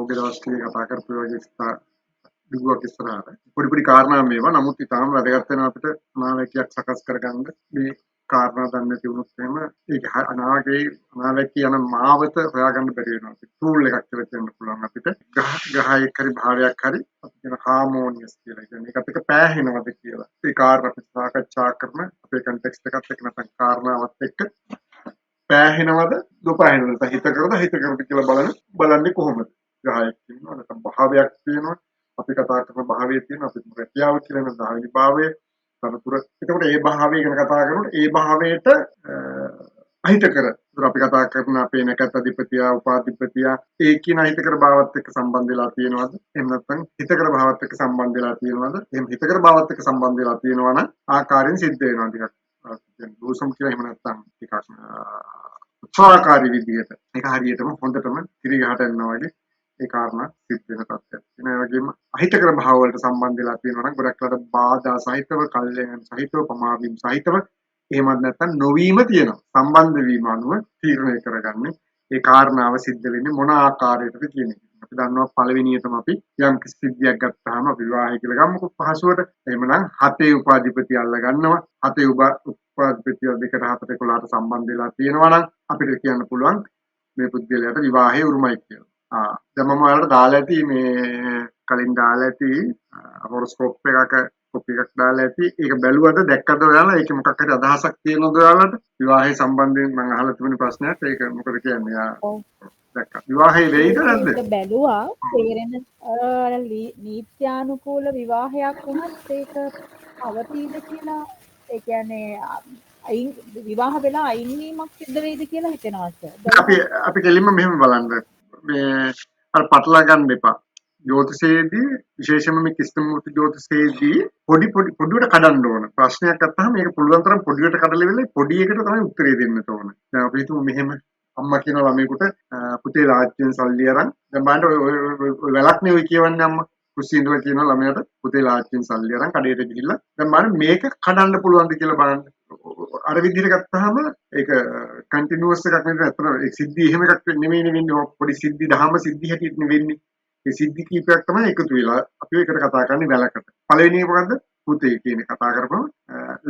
පහුගිය දවස් ටිකේ කතා කරපු වගේ දිගුවක් ඉස්සරහට පොඩි පොඩි කාරණා මේවා. නමුත් ඉතාම වැදගත් වෙනවා අපිට අනාවැකියක් සකස් කරගන්න. මේ කාරණා දන්නේ නැති වුණොත් එහෙම ඒක අනාවැකිය යන මාවත හොයාගන්න බැරි වෙනවා. ටූල් එකක් කියලා කියන්න පුළුවන් අපිට. ග්‍රහයක් හරි භාවයක් හරි අපි කියන හාමෝනියස් කියලා. කියන්නේ ඒකත් එක්ක පෑහෙනවද කියලා. ඒ කාරණා අපි සාකච්ඡා කරන අපේ කන්ටෙක්ස්ට් එකත් එක්ක නැත්නම් කාරණාවත් එක්ක පෑහෙනවද නොපෑහෙනවද නැත්නම් හිත කරද හිත කරද කියලා බලන්නේ කොහොමද? ග්‍රහයක් තියෙනවා නැත්නම් භාවයක් තියෙනවා. අපි කතා කරන භාවයේ තියෙන අපි රැකියාව කියලා නේද දහවෙනි භාවය තනතුර. එතකොට ඒ භාවය ගැන කතා කරනකොට ඒ භාවයට අහිතකර. ඒතර අපි කතා කරන අපේ නැකත් අධිපතියා උපාධිපතියා ඒ කියන අහිතකර භාවත් එක්ක සම්බන්ධ වෙලා තියෙනවද? එහෙම නැත්නම් හිතකර භාවත් එක්ක සම්බන්ධ වෙලා තියෙනවද? එහෙම හිතකර භාවත් එක්ක සම්බන්ධ වෙලා තියෙනවා නම් ආකාරයෙන් සිද්ධ වෙනවා ටිකක්. දැන් දෝෂම් කියලා එහෙම නැත්නම් ටිකක් උත්සාහකාරී විදියට ඒක හරියටම හොඳටම කිරි ගහට යනවා වගේ ඒ කාරණා සිද්ධ වෙන තත්ත්වයක් තියෙනවා. ඒ වගේම අහිතකර භාව වලට සම්බන්ධ වෙලා තියෙනවා නම් ගොඩක් වෙලාවට බාධා සහිතව, කල්යයන් සහිතව, පමාවීම් සහිතව එහෙමත් නැත්නම් නොවීම තියෙනවා. සම්බන්ධ වීම අනුව තීරණය කරගන්නේ ඒ කාරණාව සිද්ධ වෙන්නේ මොන ආකාරයකටද කියන එක. අපි දන්නවා පළවෙනියටම අපි යම් කිසි සිද්ධියක් ගත්තාම අපි විවාහය කියලා ගමුකෝ පහසුවට. එහෙමනම් හතේ උපාධිපති අල්ල ගන්නවා. හතේ උපාධිපතිය 2ට 4 11ට සම්බන්ධ වෙලා තියෙනවා නම් අපිට කියන්න පුළුවන් මේ පුද්ගලයාට විවාහය උරුමයි කියලා. දැන් මම ඔයාලට දාලා ඇති මේ කලින් දාලා ඇති හොරොස්කෝප් එකක කොපි එකක් දාලා ඇති. ඒක බැලුවද දැක්කද ඔයාලා? ඒකේ මොකක් හරි අදහසක් තියෙනවද ඔයාලට? විවාහය සම්බන්ධයෙන් මම අහලා තිබුණ ප්‍රශ්නයක්. ඒක මොකද කියන්නේ? යා දැක්කා. විවාහය වෙයිද නැද්ද? ඒක බැලුවා. තේරෙන අර නීත්‍යානුකූල විවාහයක් වුණත් ඒක පවතීද කියලා, ඒ කියන්නේ අයින් විවාහ වෙලා අයින් වීමක් සිද්ධ වෙයිද කියලා හිතෙනවා සර්. අපි කෙලින්ම මෙහෙම බලන්න. මේ අර පටලවා ගන්න එපා. ජ්‍යොතිෂයේදී විශේෂයෙන්ම මේ ක්‍රිෂ්ණමූර්ති ජ්‍යොතිෂයේදී පොඩි පොඩි පොඩිවට කඩන්න ඕන. ප්‍රශ්නයක් ගත්තාම මේක පුළුවන් තරම් පොඩිවට කඩලා ඉවරලා පොඩි එකට තමයි උත්තරේ දෙන්න ඕන. දැන් අපි හිතමු මෙහෙම අම්මා කියන ළමයෙකුට පුතේ ලාච්චියෙන් සල්ලි අරන් දැන් බලන්න ඔය වැලක් නේ ඔය කියවන්නේ අම්මා. කුස්සියේ ඉඳලා කියන ළමයාට පුතේ ලාච්චියෙන් සල්ලි අරන් කඩේට ගිහිල්ලා දැන් බලන්න මේක කඩන්න පුළුවන්ද කියලා බලන්න. අර විදිහට ගත්තාම ඒක කන්ටිනියුවස් එකක් නෙවෙයි. අතන ඒ සිද්ධි එහෙම එකක් නෙමෙයි වෙන්නේ. පොඩි සිද්ධි දහම සිද්ධි හැටියට නෙවෙන්නේ. ඒ සිද්ධි කීපයක් තමයි එකතු වෙලා අපි ඒකට කතා කරන්නේ වැලකට. පළවෙනි එක මොකද්ද? පුතේ කියන කතා කරපුවම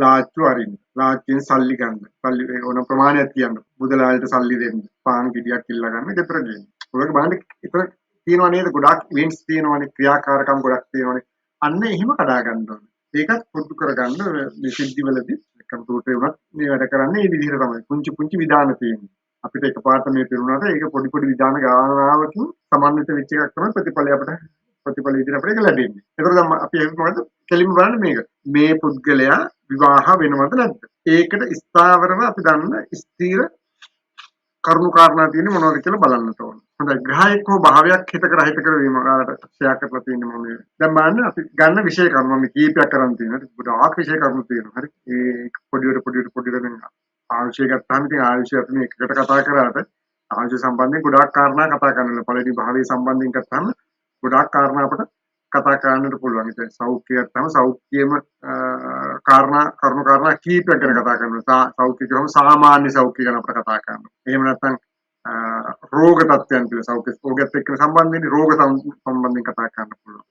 ලාච්චු අරින්න. ලාච්චියෙන් සල්ලි ගන්න. සල්ලි ඕන ප්‍රමාණයක් තියන්න. මුදලාලිට සල්ලි දෙන්න. පාන් ගෙඩියක් ඉල්ල ගන්න ගෙදර ගේන්න. ඔයගේ බලන්න ඉතන තියෙනවා නේද? ගොඩාක් ඉවෙන්ට්ස් තියෙනවානේ. ක්‍රියාකාරකම් ගොඩක් තියෙනවානේ. අන්න එහෙම කඩා ගන්න ඕනේ. ඒකත් පුරුදු කරගන්න මේ සිද්ධිවලදී කම්පියුටරේ වුණත් මේ වැඩ කරන්නේ මේ විදිහට තමයි. පුංචි පුංචි විධාන තියෙන්නේ. අපිට එකපාරට මේ පෙරුණාට ඒක පොඩි පොඩි විධාන ගානාවකින් සමන්විත වෙච්ච එකක් තමයි ප්‍රතිඵලය අපිට ප්‍රතිඵල විදිහට අපිට ඒක ලැබෙන්නේ. ඒතකොට දැන් අපි එහෙම මොකද කෙලින්ම බලන්නේ මේක. මේ පුද්ගලයා විවාහ වෙනවද නැද්ද? ඒකට ස්ථාවරව අපි දන්න ස්ථිර කරුණු කාරණා තියෙන්නේ මොනවද කියලා බලන්න ඕන. හොඳයි, ග්‍රහයෙක් හෝ භාවයක් හිතකර අහිතකර වීම ඔයාලට ෂෙයා කරලා තියෙන්නේ මම මේ. දැන් බලන්න අපි ගන්න විෂය කරුණු මම කීපයක් කරන් තියෙනවා. ගොඩාක් විෂය කරුණු තියෙනවා. හරි. ඒ පොඩිවට පොඩිවට පොඩිවට දැන් ආයුෂය ගත්තාම ඉතින් ආයුෂය අපි මේ එකකට කතා කරාට ආයුෂ සම්බන්ධයෙන් ගොඩාක් කාරණා කතා කරන්න වෙනවා. පළවෙනි භාවයේ සම්බන්ධයෙන් ගත්තාම ගොඩාක් කාරණා අපට කතා කරන්නට පුළුවන්. ඉතින් සෞඛ්‍ය ගත්තාම සෞඛ්‍යයේම කාරණා කරුණු කාරණා කීපයක් ගැන කතා කරනවා. සෞඛ්‍ය කියවම සාමාන්‍ය සෞඛ්‍ය ගැන අපට කතා කරනවා. එහෙම නැත්නම් රෝග තත්ත්වයන් කියලා සෞඛ්‍ය රෝගයත් එක්ක සම්බන්ධ වෙන්නේ රෝග සම්බන්ධයෙන් කතා කරන්න පුළුවන්.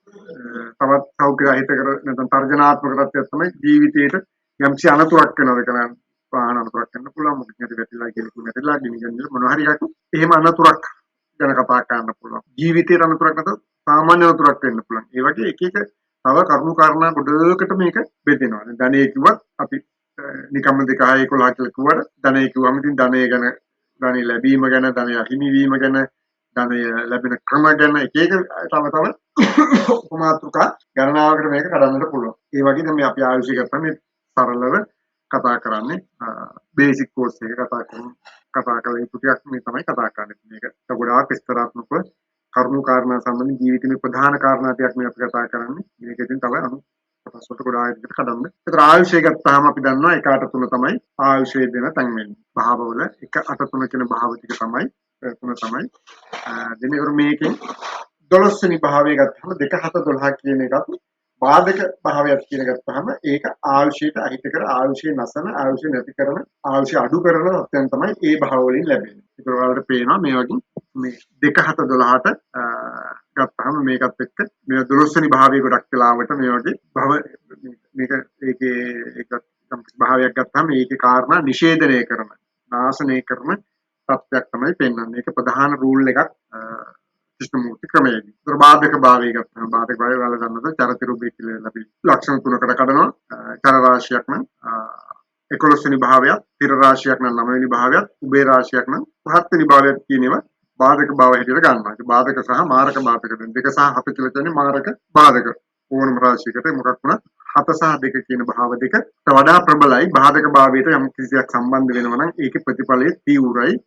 තවත් සෞඛ්‍ය අහිතකර නැත්නම් තර්ජනාත්මක තත්ත්වයක් තමයි ජීවිතේට යම්කිසි අනතුරක් වෙනවද කියලා. වාහන අනතුරක් වෙන්න පුළුවන්. මොකද හරි වැටිලා කියලා වැටිලා ගිනි ගන්න මොනවා හරි එකක් එහෙම අනතුරක් ගැන කතා කරන්න පුළුවන්. ජීවිතේට අනතුරක් නැත්නම් සාමාන්‍ය අනතුරක් වෙන්න පුළුවන්. ඒ වගේ එක එක තව කරුණු කාරණා ගොඩකට මේක බෙදෙනවා. දැන් ධනය කිව්වත් අපි නිකම්ම 2 6 11 කියලා කිව්වට ධනය කිව්වම ඉතින් ධනය ගැන, ධනය ලැබීම ගැන, ධනය අහිමි වීම ගැන, ධනය ලැබෙන ක්‍රම ගැන එක එක තව තව උපමාතෘකා ගණනාවකට මේක කඩන්නට පුළුවන්. ඒ වගේ දැන් මේ අපි ආයුෂය ගත්තම මේ සරලව කතා කරන්නේ බේසික් කෝස් එක කතා කරන කතා කළ යුතු ටිකක් මේ තමයි කතා කරන්නේ. මේක ගොඩාක් විස්තරාත්මකව කරුණු කාරණා සම්බන්ධ ජීවිතයේ ප්‍රධාන කාරණා ටිකක් මේ අපි කතා කරන්නේ. මේක ඉතින් තව අනු කොටස් වලට ගොඩාක් විදිහට කඩන්න. ඒතර ආයුෂය ගත්තාම අපි දන්නවා 1 8 3 තමයි ආයුෂය දෙන තැන් වෙන්නේ. භාවවල 1 8 3 කියන භාව ටික තමයි තුන තමයි දෙන්නේ. ඒතර මේකෙන් 12 වෙනි භාවය ගත්තාම 2 7 12 කියන එකත් බාධක භාවයක් කියන ගත්තාම ඒක ආයුෂයට අහිතකර, ආයුෂය නසන, ආයුෂය නැති කරන, ආයුෂය අඩු කරන තත්ත්වයන් තමයි ඒ භාව වලින් ලැබෙන්නේ. ඒතර ඔයාලට පේනවා මේ වගේ මේ 2 7 12ට ගත්තාම මේකත් එක්ක මේ 12 වෙනි භාවයේ ගොඩක් වෙලාවට මේ වගේ භව මේක ඒකේ ඒක භාවයක් ගත්තාම ඒකේ කාරණා නිෂේධනය කරන නාශනය කරන තත්ත්වයක් තමයි පෙන්වන්නේ. ඒක ප්‍රධාන රූල් එකක් ක්‍රිෂ්ණමූර්ති ක්‍රමයේදී. ඒතර බාධක භාවය ගත්තාම බාධක භාවය ඔයාලා දන්නවද? චරතිරුබේ කියලා අපි ලක්ෂණ තුනකට කඩනවා. චර රාශියක් නම් 11 වෙනි භාවයත්, තිර රාශියක් නම් 9 වෙනි භාවයත්, උභය රාශියක් නම් 7 වෙනි භාවයත් කියන ඒවා බාධක භාව හැටියට ගන්නවා. ඒක බාධක සහ මාරක බාධක දෙක. 2 සහ 7 කියලා කියන්නේ මාරක බාධක. ඕනම රාශියකට මොකක් වුණත් 7 සහ 2 කියන භාව දෙකට වඩා ප්‍රබලයි. බාධක භාවයට යම් කිසියක් සම්බන්ධ වෙනවා නම් ඒකේ ප්‍රතිඵලය තීව්‍රයි,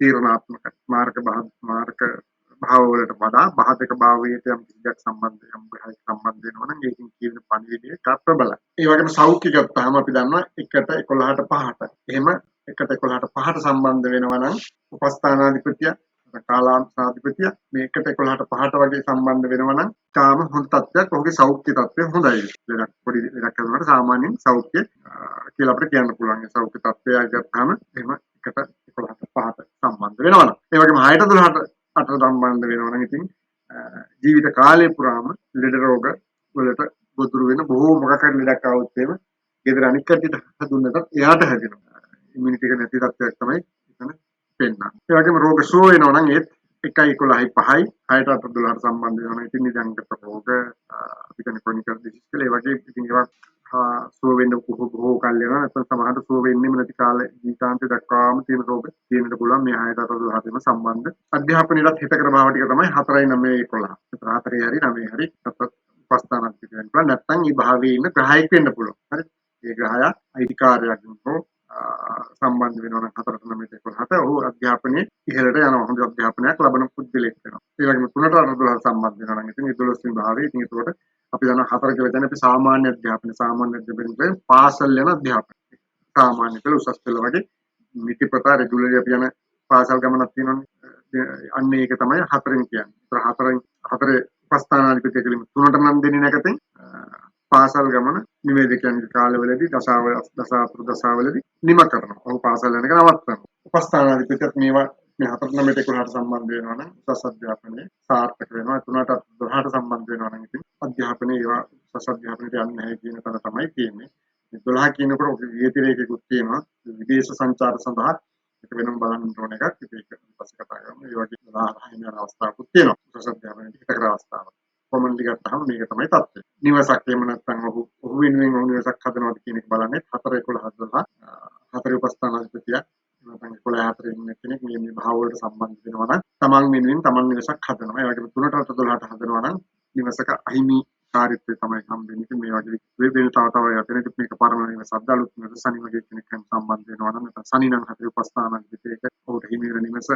තීරණාත්මකයි. මාරක භාව වලට වඩා බාධක භාවයට යම් කිසියක් සම්බන්ධ යම් ග්‍රහයක් සම්බන්ධ වෙනවා නම් ඒකෙන් කියන පණිවිඩය ඉතා ප්‍රබලයි. ඒ වගේම සෞඛ්‍ය ගත්තාම අපි දන්නවා 1ට 11ට 5ට. එහෙම 1ට 11ට 5ට සම්බන්ධ වෙනවා නම් උපස්ථානාධිපතිය කාලාංශාධිපතිය මේ 1ට 11ට 5ට වගේ සම්බන්ධ වෙනවා නම් තාම හොඳ තත්ත්වයක්. ඔහුගේ සෞඛ්‍ය තත්ත්වය හොඳයි. ලෙඩක් පොඩි ලෙඩක් හැදුනට සාමාන්‍යයෙන් සෞඛ්‍ය කියලා අපිට කියන්න පුළුවන්. ඒ සෞඛ්‍ය තත්ත්වය ගත්තාම එහෙම 1ට 11ට 5ට සම්බන්ධ වෙනවා නම්. ඒ වගේම 6ට 12ට 8ට සම්බන්ධ වෙනවා නම් ඉතින් ජීවිත කාලය පුරාම ලෙඩ රෝග වලට ගොදුරු වෙන බොහෝ මොකක් හරි ලෙඩක් ආවොත් එහෙම ගෙදර අනික් කට්ටියට හැදුන්නටත් එයාට හැදෙනවා. ඉමියුනිටි එක නැති තත්ත්වයක් තමයි එතන පෙන්නන්නේ. ඒ වගේම රෝග සුව වෙනවා නම් ඒත් 1යි 11යි 5යි 6ට 8 12ට සම්බන්ධ වෙනවා නම් ඉතින් නිදංගත රෝග අපි කියන්නේ ක්‍රොනිකල් ඩිසීස් කියලා. ඒ වගේ ඉතින් ඒවා සුව වෙන්න බොහෝ කල් යනවා. නැත්නම් සමහරට සුව වෙන්නෙම නැති කාල ජීවිතාන්තය දක්වාම තියෙන රෝග තියෙන්නට පුළුවන් මේ 6ට 8 12 ටම සම්බන්ධ. අධ්‍යාපනයටත් හිතකර භාව ටික තමයි 4යි 9 11. ඒතර 4 හරි 9 හරි උපස්ථානක් වෙන්න පුළුවන්. නැත්නම් මේ භාවයේ ඉන්න ග්‍රහයෙක් වෙන්න පුළුවන්. හරි. ඒ ග්‍රහයා අයිතිකාරයක් හෝ සම්බන්ධ වෙනවා නම් 4ට 9ට 11ට ඔහු අධ්‍යාපනයේ ඉහළට යනවා. හොඳ අධ්‍යාපනයක් ලබන පුද්ගලෙක් වෙනවා. ඒ වගේම 3ට 8 12 සම්බන්ධ වෙනවා නම් ඉතින් 12 වෙනි භාවයේ ඉතින් ඒකට අපි දන්නවා 4 කියලා කියන්නේ අපි සාමාන්‍ය අධ්‍යාපනය. සාමාන්‍ය අධ්‍යාපනය කියන්නේ පාසල් යන අධ්‍යාපනය. සාමාන්‍ය පෙළ උසස් පෙළ වගේ නිතිපතා රෙගියුලර් අපි යන පාසල් ගමනක් තියෙනවනේ. අන්න ඒක තමයි 4න් කියන්නේ. ඒතර 4 උපස්ථානාධිපතිය කියලිම 3ට නම් දෙන්නේ නැකතෙන් පාසල් ගමන නිවේදකයන්ගේ කාලවලදී දසාතුරු දසාවලදී නිම කරනවා. ඔහු පාසල් යන එක නවත්තනවා. උපස්ථානාධිපතියත් මේවා මේ 4 9 11ට සම්බන්ධ වෙනවා නම් උසස් අධ්‍යාපනයේ සාර්ථක වෙනවා. 3ට 12ට සම්බන්ධ වෙනවා නම් ඉතින් අධ්‍යාපනයේ ඒවා උසස් අධ්‍යාපනයට යන්නේ නැහැ කියන තැන තමයි තියෙන්නේ. මේ 12 කියනකොට ඔක ව්‍යතිරේකයකුත් තියෙනවා. විදේශ සංචාර සඳහා ඒක වෙනම බලන්න ඕන එකක්. ඉතින් ඒක පස්සේ කතා කරමු. ඒ වගේ 12 යන අවස්ථාවකුත් තියෙනවා. උසස් අධ්‍යාපනයේ හිතකර අවස්ථාවක්. කොමන්ලි ගත්තාම මේක තමයි තත්ත්වය. නිවසක් එහෙම නැත්නම් ඔහු වෙනුවෙන් ඔහු නිවසක් හදනවද කියන එක බලන්නේ 4 11 12 4 උපස්ථානාධිපතිය නැත්නම් 11 4 ඉන්න කෙනෙක් මේ මේ භාව වලට සම්බන්ධ වෙනවා නම් තමන් වෙනුවෙන් තමන් නිවසක් හදනවා. ඒ වගේම 3ට 8 12ට හදනවා නම් නිවසක අහිමි කාර්යත්වය තමයි හම්බෙන්නේ. ඉතින් මේ වගේ වෙන තව තව ඒවා තියෙන. ඉතින් මේක පරණ නිවසක්ද අලුත් නිවස සනි වගේ කෙනෙක් හැම සම්බන්ධ වෙනවා නම් නැත්නම් සනි නම් 4 උපස්ථානාධිපතියක ඔහුට හිමි වෙන නිවස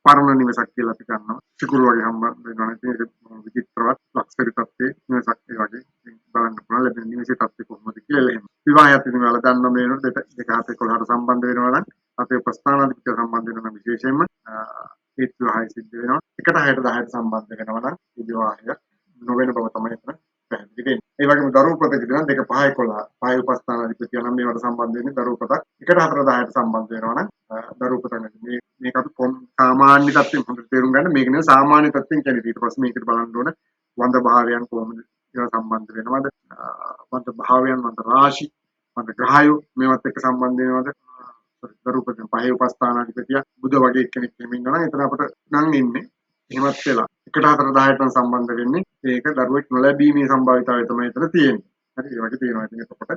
පරණ නිවසක් කියලා අපි ගන්නවා. සිකුරු වගේ හම්බ වෙනවා නම් ඉතින් ඒක විචිත්‍රවත් ලක්සරි තත්ත්වයේ නිවසක් ඒ වගේ. ඉතින් බලන්න පුළුවන් ලැබෙන නිවසේ තත්ත්වය කොහොමද කියලා එහෙම. විවාහයත් ඉතින් ඔයාලා දන්නවා මේ වෙනකොට 2 7 11ට සම්බන්ධ වෙනවා නම් අපේ උපස්ථානාධිපතිය සම්බන්ධ වෙනවා නම් විශේෂයෙන්ම ඒත් විවාහය සිද්ධ වෙනවා. 1ට 6ට 10ට සම්බන්ධ වෙනවා නම් ඒ විවාහය නොවන බව තමයි එතන පැහැදිලි වෙන්නේ. ඒ වගේම දරුවෝ පතක තියෙනවා 2 5 11 5 උපස්ථානාධිපතිය නම් මේවට සම්බන්ධ වෙන්නේ දරුවෝ පතක් 1ට 4 10ට සම්බන්ධ වෙනවා නම් දරුවෝ පතක් නැති. මේ මේක අපි සාමාන්‍ය තත්ත්වයෙන් හොඳට තේරුම් ගන්න. මේක නෙවෙයි සාමාන්‍ය තත්ත්වයෙන් කියන්නේ. ඊට පස්සේ මේකට බලන්න ඕන වන්ද භාවයන් කොහොමද ඒවා සම්බන්ධ වෙනවද? වන්ද භාවයන්, වන්ද රාශි, වන්ද ග්‍රහයෝ මේවත් එක්ක සම්බන්ධ වෙනවද? දරුවෝ පතෙන් 5 උපස්ථානාධිපතිය බුද වගේ කෙනෙක් එහෙම ඉන්නවා නම් එතන අපිට නම් ඉන්නේ. එහෙමත් වෙලා 1ට 4 10ට නම් සම්බන්ධ වෙන්නේ ඒක දරුවෙක් නොලැබීමේ සම්භාවිතාවය තමයි එතන තියෙන්නේ. හරි ඒ වගේ තියෙනවා. ඉතින් එතකොට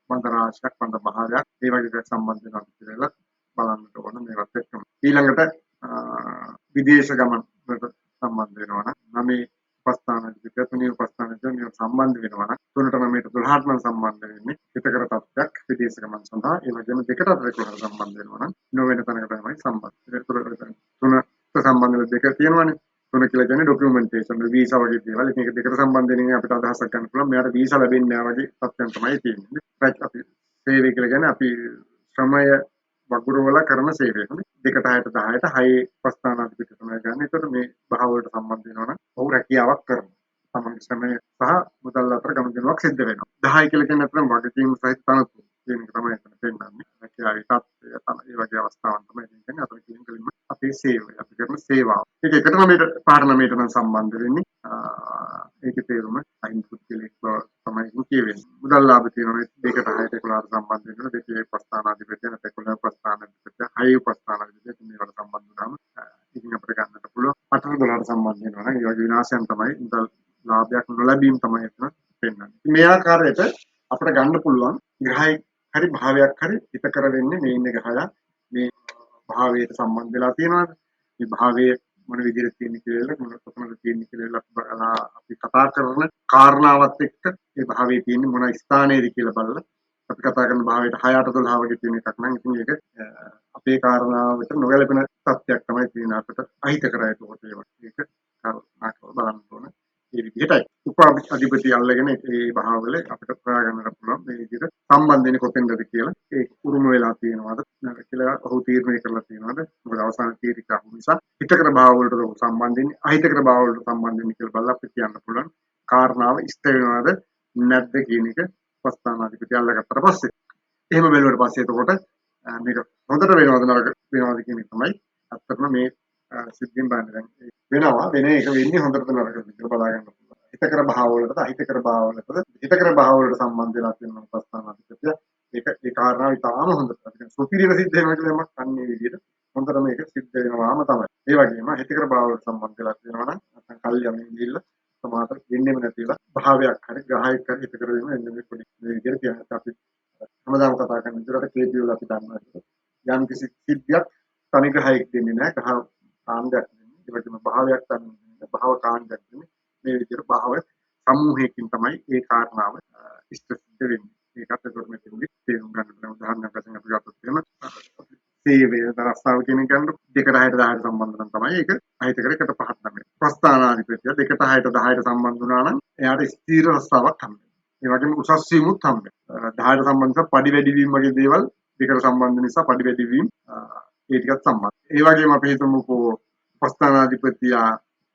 වන්ද රාශියක්, වන්ද භාවයක් ඒ වගේ දෙයක් සම්බන්ධ වෙනවා කියලා බලන්නට ඕන මේවත් එක්කම. ඊළඟට විදේශ ගමන් වලට සම්බන්ධ වෙනවා නම් 9 උපස්ථානාධිපතිය 3 උපස්ථානාධිපතිය මේවට සම්බන්ධ වෙනවා නම් 3ට 9ට 12ට නම් සම්බන්ධ වෙන්නේ හිතකර තත්ත්වයක් විදේශ ගමන් සඳහා. ඒ වගේම 2ට 4 11ට සම්බන්ධ වෙනවා නම් නොවන තැනකට තමයි සම්බන්ධ. ඒතර 3ට සම්බන්ධ වෙන දෙක තියෙනවනේ. 3 කියලා කියන්නේ ඩොකියුමන්ටේෂන් වීසා වගේ දේවල්. ඉතින් ඒක දෙකට සම්බන්ධ වෙන එක අපිට අදහසක් ගන්න පුළුවන්. මෙයාට වීසා ලැබෙන්නේ නැහැ වගේ තත්ත්වයන් තමයි තියෙන්නේ. රයිට් අපි සේවය කියලා කියන්නේ අපි ශ්‍රමය වගුරුවලා කරන සේවය. හරි. 2ට 6ට 10ට 6 උපස්ථානාධිපති තමයි ගන්න. ඒතකොට මේ භාව වලට සම්බන්ධ වෙනවා නම් ඔහු රැකියාවක් කරනවා. තමන්ගේ ශ්‍රමය සහ මුදල් අතර ගනුදෙනුවක් සිද්ධ වෙනවා. 10 කියලා කියන්නේ අතරම වගකීම් සහිත තනතුරු කියන එක තමයි එතන පෙන්නන්නේ. රැකියාවේ තත්ත්වය තමයි ඒ වගේ අවස්ථාවන් තමයි එතන කියන්නේ. අතන කියන කෙලින්ම අපේ සේවය, අපි කරන සේවාව. ඒක එකට 9ට 5ට 9ට නම් සම්බන්ධ වෙන්නේ. ඒකේ තේරුම අහිමි පුද්ගලයෙක් බව තමයි කියවෙන්නේ. මුදල් ලාභ තියෙනවා දෙකට 6ට 11ට සම්බන්ධ වෙනවා. දෙකේ උපස්ථානාධිපතිය නැත්නම් 11 උපස්ථානාධිපතිය 6 උපස්ථානාධිපතිය මේවට සම්බන්ධ වුණාම ඉතින් අපිට ගන්නට පුළුවන්. 8 12ට සම්බන්ධ වෙනවා නම් ඒ වගේ විනාශයන් තමයි මුදල් ලාභයක් නොලැබීම තමයි එතන පෙන්වන්නේ. මේ ආකාරයට අපිට ගන්න පුළුවන් ග්‍රහයෙක් හරි භාවයක් හරි හිත කර වෙන්නේ මේ ඉන්න ග්‍රහයා මේ භාවයට සම්බන්ධ වෙලා තියෙනවද? මේ භාවයේ මොන විදිහට තියෙන්නේ කියලා මොන කොතනද තියෙන්නේ කියලා බලලා අපි කතා කරන කාරණාවත් එක්ක මේ භාවයේ තියෙන්නේ මොන ස්ථානයේද කියලා බලලා අපි කතා කරන භාවයට 6 8 12 වගේ තියෙන එකක් නම් ඉතින් ඒක අපේ කාරණාවට නොගැලපෙන තත්ත්වයක් තමයි තියෙන අපිට අහිත කරා. ඒකට ඒක කාරණා කරලා බලන්න ඕන. ඒ විදිහටයි උප අධිපති අල්ලගෙන ඒ භාවවල අපිට හොයා ගන්නට පුළුවන් මේ විදිහට සම්බන්ධ වෙන්නේ කොතෙන්ද කියලා ඒ උරුම වෙලා තියෙනවද කියලා ඔහු තීරණය කරලා තියෙනවද. මොකද අවසාන තීරක අහු නිසා හිතකර භාව වලට ඔහු සම්බන්ධ වෙන්නේ අහිතකර භාව වලට සම්බන්ධ වෙන්නේ කියලා බලලා අපිට කියන්න පුළුවන් කාරණාව ඉෂ්ට වෙනවද නැද්ද කියන එක උපස්ථානාධිපති අල්ලගත්තට පස්සේ. එහෙම බැලුවට පස්සේ එතකොට මේක හොඳට වෙනවද නරක වෙනවද කියන එක තමයි ඇත්තටම මේ සිද්ධියෙන් බලන්න. දැන් වෙනවා වෙන එක වෙන්නේ හොඳටද නරකද කියලා බලා ගන්න පුළුවන්. හිතකර භාව වලටද අහිතකර භාව වලටද හිතකර භාව වලට සම්බන්ධ වෙලා තියෙන උපස්ථානාධිපතිය ඒක ඒ කාරණාව ඉතාම හොඳට අපි කියන සුපිරිම සිද්ධ වෙනවා කියලා යමක් අන්න ඒ විදිහට හොඳටම මේක සිද්ධ වෙනවාම තමයි. ඒ වගේම හිතකර භාව වලට සම්බන්ධ වෙලා තියෙනවා නම් නැත්නම් කල් යමින් ගිහිල්ලා සමහරට වෙන්නෙම නැතිලා භාවයක් හරි ග්‍රහයක් හරි හිතකර වෙන එන්නේ මේ පොඩි මේ විදිහට කියන්න අපි හැමදාම කතා කරන විදිහට කේපී වල අපි දන්නවා යම් කිසි සිද්ධියක් තනි ග්‍රහයක් දෙන්නේ නැහැ, ග්‍රහ කාණ්ඩයක් දෙන්නේ. ඒ වගේම භාවයක් තනි භාව කාණ්ඩයක් දෙන්නේ. මේ විදිහට භාව සමූහයකින් තමයි ඒ කාරණාව ඉෂ්ට සිද්ධ වෙන්නේ. ඒකත් එතකොට මෙතනදී තේරුම් ගන්න පුළුවන්. උදාහරණයක් වශයෙන් අපි ගත්තොත් එහෙම සේවය රස්සාව කියන එක ගන්න දෙකට 6ට 10ට සම්බන්ධ නම් තමයි ඒක අහිතකර එකට පහක් නම් වෙන්නේ. ප්‍රස්ථානාධිපතිය දෙකට 6ට 10ට සම්බන්ධ වුණා නම් එයාට ස්ථිර රස්සාවක් හම්බ වෙනවා. ඒ වගේම උසස් වීමුත් හම්බ වෙනවා. 10ට සම්බන්ධ නිසා පඩි වැඩි වීම වගේ දේවල් දෙකට සම්බන්ධ නිසා පඩි වැඩි වීම ඒ ටිකත් සම්බන්ධ. ඒ වගේම අපි හිතමුකෝ ප්‍රස්ථානාධිපතියා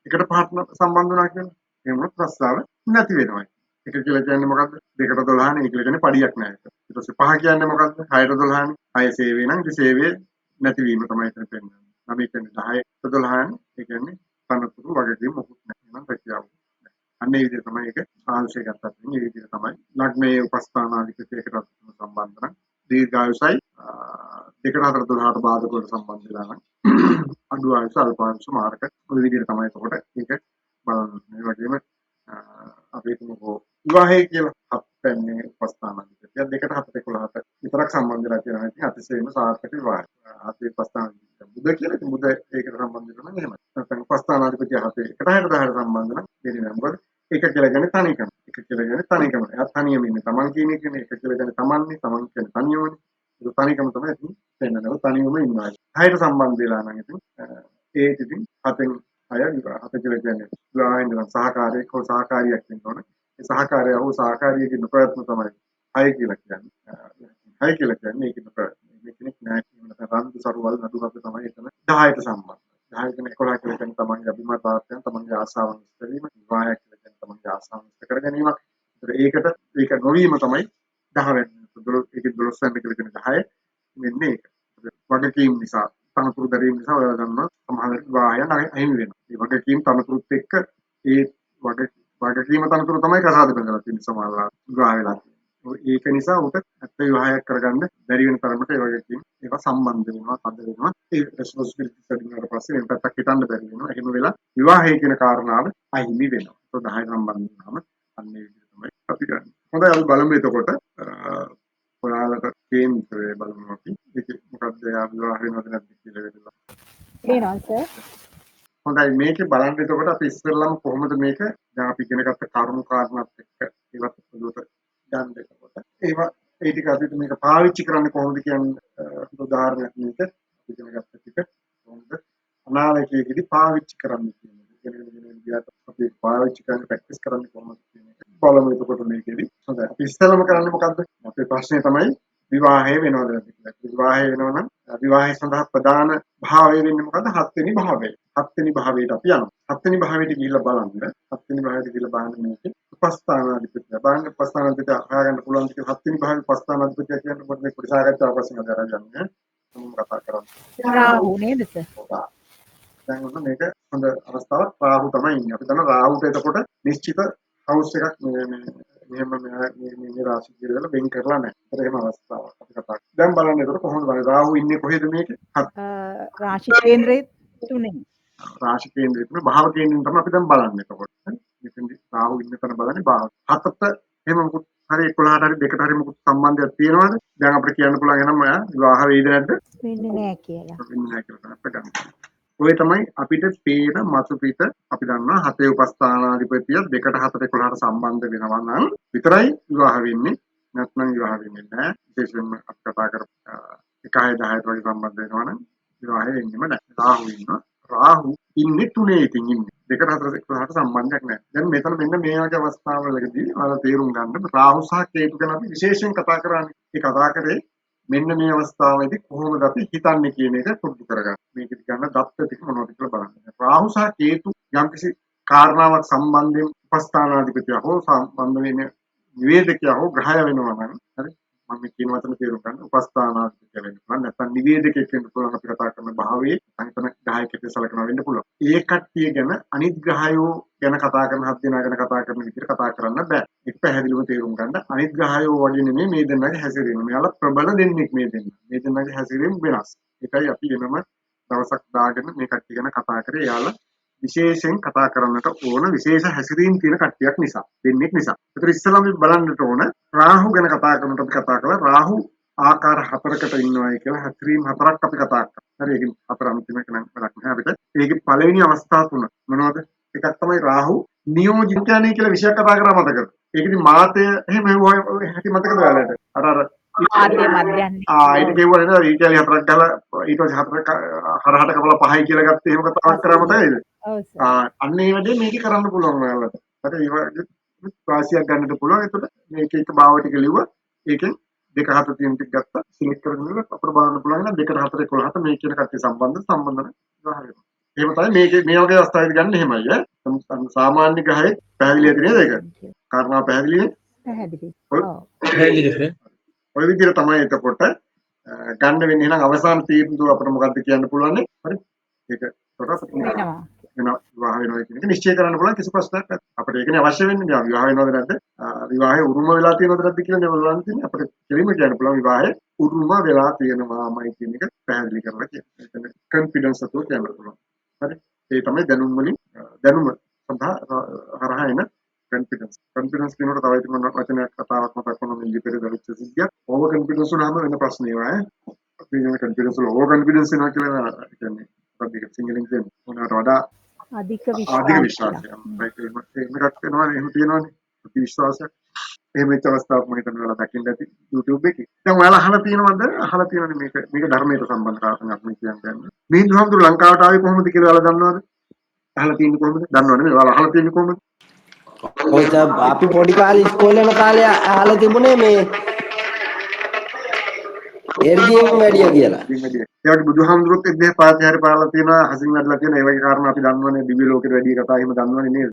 එකට පහක් සම්බන්ධ වුණා කියලා. එහෙම වුණොත් රස්සාව නැති වෙනවා. එක කියලා කියන්නේ මොකද්ද? දෙකට 12 නේ. ඒ කියලා කියන්නේ පඩියක් නෑ ඒක. ඊට පස්සේ පහ කියන්නේ මොකද්ද? 6ට 12 නේ. 6 සේවය නම් ඉතින් සේවය නැතිවීම තමයි එතන පෙන්වන්නේ. නම කියන්නේ 10ට 12 නේ. ඒ කියන්නේ තනතුරු වගකීම් මොකුත් නෑ. එහෙනම් රැකියාව නෑ. අන්න ඒ විදිහට තමයි ඒක ආංශය ගත්තත් මේ විදිහට තමයි ලග්නයේ උපස්ථානාධිපතියකට සම්බන්ධ නම් දීර්ඝායුෂයි දෙකට 4 12ට බාධක වලට සම්බන්ධ වෙලා නම් අඩු ආයුෂ අල්ප ආයුෂ මාර්ග ඔය විදිහට තමයි එතකොට ඒක බලන්න. ඒ වගේම අපි හිතමුකෝ විවාහය කියලා හත්වැන්නේ උපස්ථානාධිපතිය දෙකට 7 11ට විතරක් සම්බන්ධ වෙලා තියෙනවා. ඉතින් අතිශයින්ම සාර්ථක විවාහය. හතේ උපස්ථානාධිපතිය බුද කියලා. ඉතින් බුද ඒකට සම්බන්ධ වෙනවා නම් එහෙමයි. නැත්නම් උපස්ථානාධිපතිය හතේ එකට 6ට 10ට සම්බන්ධ නම් දෙන්නේ නෑ. මොකද එක කියලා කියන්නේ තනිකම. එක කියලා කියන්නේ තනිකම. එයා තනියම ඉන්නේ. තමන් කියන එකනේ. එක කියලා කියන්නේ තමන්නේ. තමන් කියන්නේ තනියමනේ. ඒක තනිකම තමයි ඉතින් පෙන්නන්නේ. තනියම ඉන්නවා. 6ට සම්බන්ධ වෙලා නම් ඉතින් ඒත් ඉතින් හතෙන් 6 විවාහ. හත කියලා කියන්නේ විවාහයෙන් නම් සහකාරයෙක් හෝ සහකාරියක් වෙන්න ඕන. ඒ සහකාරය හෝ සහකාරියගේ නොපැවැත්ම තමයි 6 කියලා කියන්නේ. 6 කියලා කියන්නේ ඒකේ නොපැවැත්ම. මේ කෙනෙක් නෑ කියන නැත්නම් රන්දු සරුවල් නඩු හත තමයි එතන 10ට සම්බන්ධ. 10 කියන 11 කියලා කියන්නේ තමන්ගේ අභිමතාර්ථයන් තමන්ගේ ආශාවන් ඉෂ්ට වීම. විවාහයක් කියලා කියන්නේ තමන්ගේ ආශාවන් ඉෂ්ට කර ගැනීමක්. ඒතර ඒකට ඒක නොවීම තමයි 10 වෙන්නේ. ඒකේ 12 වෙනි කියලා කියන 10 වෙන්නේ ඒක. වගකීම් නිසා තනතුරු දැරීම නිසා ඔයාලා දන්නවා සමහර විවාහයන් අහිමි වෙනවා. ඒ වගකීම් තනතුරුත් එක්ක ඒ වගකීම තනතුරු තමයි කසාද බඳලා තියෙන්නේ සමහර විවාහ වෙලා තියෙන්නේ. ඒක නිසා උට ඇත්ත විවාහයක් කරගන්න බැරි වෙන තරමට ඒ වගකීම් ඒවා සම්බන්ධ වෙනවා, තද වෙනවා. ඒ රෙස්පොන්සිබිලිටිස් වැඩි වුණාට පස්සේ වෙන පැත්තක් හිතන්න බැරි වෙනවා. එහෙම වෙලා විවාහය කියන කාරණාව අහිමි වෙනවා. ඒක 10 සම්බන්ධ වුණාම අන්න ඒ විදිහට තමයි අපි ගන්න. හොඳයි අපි බලමු එතකොට ඔයාලට කේන්දරය බලමු අපි. ඒක මොකද්ද එයා විවාහ වෙනවද නැද්ද කියලා වෙලා. පේනවා සර්. හොඳයි මේකේ බලන්න එතකොට අපි ඉස්සෙල්ලාම කොහොමද මේක දැන් අපි ඉගෙන ගත්ත කරුණු කාරණාත් එක්ක ඒවත් ඔළුවට ගන්න එතකොට ඒවා ඒ ටික අපිට මේක පාවිච්චි කරන්නේ කොහොමද කියන්නේ උදාහරණයක් මේක අපි ඉගෙන ගත්ත ටික කොහොමද අනාවැකියකදී පාවිච්චි කරන්නේ කියන එක. ඉගෙනගෙන ගියාට අපි පාවිච්චි කරන්න ප්‍රැක්ටිස් කරන්නේ කොහොමද කියන එක බලමු එතකොට මේකෙදි. හොඳයි අපි ඉස්සෙල්ලාම කරන්නේ මොකද්ද? අපේ ප්‍රශ්නේ තමයි විවාහය වෙනවද නැද්ද කියලා. විවාහය වෙනවා නම් විවාහය සඳහා ප්‍රධාන භාවය වෙන්නේ මොකද්ද? හත්වෙනි භාවය. හත්වෙනි භාවයට අපි යනවා. හත්වෙනි භාවයට ගිහිල්ලා බලන්න. හත්වෙනි භාවයට ගිහිල්ලා බලන්න මේකේ උපස්ථානාධිපතිය. බලන්න උපස්ථානාධිපතිය හොයාගන්න පුළුවන් කියලා හත්වෙනි භාවයේ උපස්ථානාධිපතිය කියන්නේ මොකද මේ පොඩි සාකච්ඡාවක් වශයෙන් අද අරන් යන්නේ. මම කතා කරන්නේ. රාහු නේද සර්? දැන් ඔන්න මේක හොඳ අවස්ථාවක්. රාහු තමයි ඉන්නේ. අපි දන්නවා රාහුට එතකොට නිශ්චිත හවුස් එකක් මේ මේ මෙහෙම මේ මේ මේ රාශි කියලා වෙන් කරලා නැහැ. ඒතර එහෙම අවස්ථාවක් අපි කතා කරා. දැන් බලන්න එතකොට කොහොමද බලන්නේ රාහු ඉන්නේ කොහෙද මේකේ? රාශි කේන්ද්‍රයේ තුනේ. රාශි කේන්ද්‍රයේ තුනේ භාව කේන්ද්‍රයෙන් තමයි අපි දැන් බලන්නේ එතකොට. හරි. මෙතෙන්දි රාහු ඉන්න තැන බලන්නේ භාව. හතට එහෙම මොකුත් හරි 11ට හරි දෙකට හරි මොකුත් සම්බන්ධයක් තියෙනවද? දැන් අපිට කියන්න පුළුවන් එහෙනම් ඔයා විවාහ වෙයිද නැද්ද? වෙන්නේ නැහැ කියලා. වෙන්නේ නැහැ කියලා තමයි අපිට ගන්න. ඔය තමයි අපිට පේන මතු පිට. අපි දන්නවා හතේ උපස්ථානාධිපතිය දෙකට හතට 11ට සම්බන්ධ වෙනවා නම් විතරයි විවාහ වෙන්නේ. නැත්නම් විවාහ වෙන්නේ නැහැ. විශේෂයෙන්ම අපි කතා කරපු 1 6 10ට වගේ සම්බන්ධ වෙනවා නම් විවාහය වෙන්නෙම නැහැ. රාහු ඉන්නවා. රාහු ඉන්නේ තුනේ ඉතින් ඉන්නේ. දෙකට හතර 11ට සම්බන්ධයක් නැහැ. දැන් මෙතන මෙන්න මේ වගේ අවස්ථාවලදී ඔයාලා තේරුම් ගන්න රාහු සහ කේතු ගැන අපි විශේෂයෙන් කතා කරන්නේ. ඒ කතා කරේ මෙන්න මේ අවස්ථාවේදී කොහොමද අපි හිතන්නේ කියන එක පුරුදු කරගන්න. මේකෙදි ගන්න දත්ත ටික මොනවද කියලා බලන්න. රාහු සහ කේතු යම්කිසි කාරණාවක් සම්බන්ධයෙන් උපස්ථානාධිපතිය හෝ සම්බන්ධ වෙන නිවේදකයා හෝ ග්‍රහය වෙනවා නම්, හරි, මම මේ කියන වචන තේරුම් ගන්න, උපස්ථානාධිපතිය වෙන්න පුළුවන්, නැත්නම් නිවේදකයෙක් වෙන්න පුළුවන්, අපි කතා කරන භාවයේ අනිතන ග්‍රහයෙක් විදිහට සැලකනවා වෙන්න පුළුවන්. ඒ කට්ටිය ගැන අනිත් ග්‍රහයෝ ගැන කතා කරන හත් දෙනා ගැන කතා කරන විදිහට කතා කරන්න බෑ. ඒක පැහැදිලිව තේරුම් ගන්න. අනිත් ග්‍රහයෝ වගේ නෙමෙයි මේ දෙන්නගේ හැසිරීම. මෙයාලා ප්‍රබල දෙන්නෙක් මේ දෙන්න. මේ දෙන්නගේ හැසිරීම වෙනස්. ඒකයි අපි වෙනම දවසක් දාගෙන මේ කට්ටිය ගැන කතා කරේ. එයාලා විශේෂයෙන් කතා කරන්නට ඕන විශේෂ හැසිරීම් තියෙන කට්ටියක් නිසා, දෙන්නෙක් නිසා. ඒතර ඉස්සෙල්ලාම අපි බලන්නට ඕන රාහු ගැන කතා කරනකොට අපි කතා කළා රාහු ආකාර හතරකට ඉන්නවායි කියලා හැසිරීම් හතරක් අපි කතා කරා. හරි, ඒකෙන් හතර අන්තිම එක නම් වැඩක් නෑ අපිට. ඒකේ පළවෙනි අවස්ථා තුන මොනවද? එකක් තමයි රාහු නියෝජිතයනේ කියලා විෂයක් කතා කරා මතකද? ඒකෙදි මාතය එහෙම හැටි මතකද ඔයාලට? අර අර ආර්ය මධ්‍යන්නේ. ඊට කිව්වා නේද ඊට කැලි හතරක් ගහලා ඊට පස්සේ හතර හරහට කපලා පහයි කියලා ගත්තේ එහෙම කතාවක් කරා මතකයිද? ඔව් සර්. අන්න ඒ වැඩේ මේකේ කරන්න පුළුවන් ඔයාලට. හරි, ඒ වගේ රාශියක් ගන්නට පුළුවන්. එතකොට මේක එක භාව ටික ලිව්වා. ඒකෙන් දෙක හත තියෙන ටික ගත්තා. සිලෙක්ට් කරගෙන ඉවරලා අපිට බලන්න පුළුවන් නම් දෙකට හතර 11ට මේ කියන කට්ටිය සම්බන්ධ නැහැ. එහෙම තමයි මේකේ මේ වගේ අවස්ථාවේදී ගන්න එහෙමයි ඈ. සාමාන්‍ය ග්‍රහයේ පැහැදිලි ඇති නේද ඒක? කාරණාව පැහැදිලි නේ? පැහැදිලි. ඔව්. පැහැදිලි සර්. ඔය විදිහට තමයි එතකොට ගන්න වෙන්නේ. එහෙනම් අවසාන තීන්දුව අපිට මොකද්ද කියන්න පුළුවන්? හරි. ඒක එතකොට අපිට වෙනවා. වෙනවා විවාහ වෙනවා කියන එක නිශ්චය කරන්න පුළුවන් කිසි ප්‍රශ්නයක් නැහැ. අපිට ඒකනේ අවශ්‍ය වෙන්නේ. දැන් විවාහ වෙනවද නැද්ද? විවාහයේ උරුම වෙලා තියෙනවද නැද්ද කියලා නේ බලන්න තියෙන්නේ. අපිට කෙලින්ම කියන්න පුළුවන් විවාහයේ උරුම වෙලා තියෙනවාමයි කියන එක පැහැදිලි කරලා කියන්න. ඒ කියන්නේ කොන්ෆිඩන්ස් අතුව කියන්න පුළුවන්. හරි. ඒ තමයි දැනුම් වලින් දැනුම සඳහා හරහා එන කොන්ෆිඩන්ස්. කොන්ෆිඩන්ස් කියනකොට තව ඉතින් මොන වචනයක් කතාවක් මතක් වුණා මේ ඊයේ පෙරේද වෙච්ච සිද්ධියක්. ඕවර් කොන්ෆිඩන්ස් වුණාම වෙන ප්‍රශ්න ඒවා ඈ. අපි කියන කොන්ෆිඩන්ස් වල ඕවර් කොන්ෆිඩන්ස් වෙනවා කියලා ඒ කියන්නේ මොකක්ද ඒක සිංහලෙන් කියන්නේ? මොනකට වඩා අධික අධික විශ්වාසයක්. විශ්වාසයක්. රයිට්, එහෙම එකක් වෙනවනේ, එහෙම තියෙනවනේ. අධි විශ්වාසයක්. එහෙම වෙච්ච අවස්ථාවක් මම හිතන්නේ ඔයාලා දකින්න ඇති YouTube එකේ. දැන් ඔයාලා අහලා තියෙනවද? අහලා තියෙනවනේ මේක මේක ධර්මයට සම්බන්ධ කාරණයක් මේ කියන්නේ. මිහිඳු හාමුදුරු ලංකාවට ආවේ කොහොමද කියලා ඔයාලා දන්නවද? අහලා තියෙන්නේ කොහොමද? දන්නව නෙමෙයි. ඔයාලා අහලා තියෙන්නේ කොහොමද? ඔය අපි පොඩි කාලේ ඉස්කෝලේ යන කාලේ අහලා තිබුණේ මේ එර්ගියෙන් වැඩිය කියලා. ඒ වගේ බුදුහාමුදුරුවොත් එක්දෙහ පාති හරි පාරලා තියෙනවා, හසින් වැඩලා තියෙනවා. ඒ වගේ කාරණා අපි දන්නවනේ. දිව්‍ය ලෝකෙට වැඩි කතා එහෙම දන්නවනේ නේද?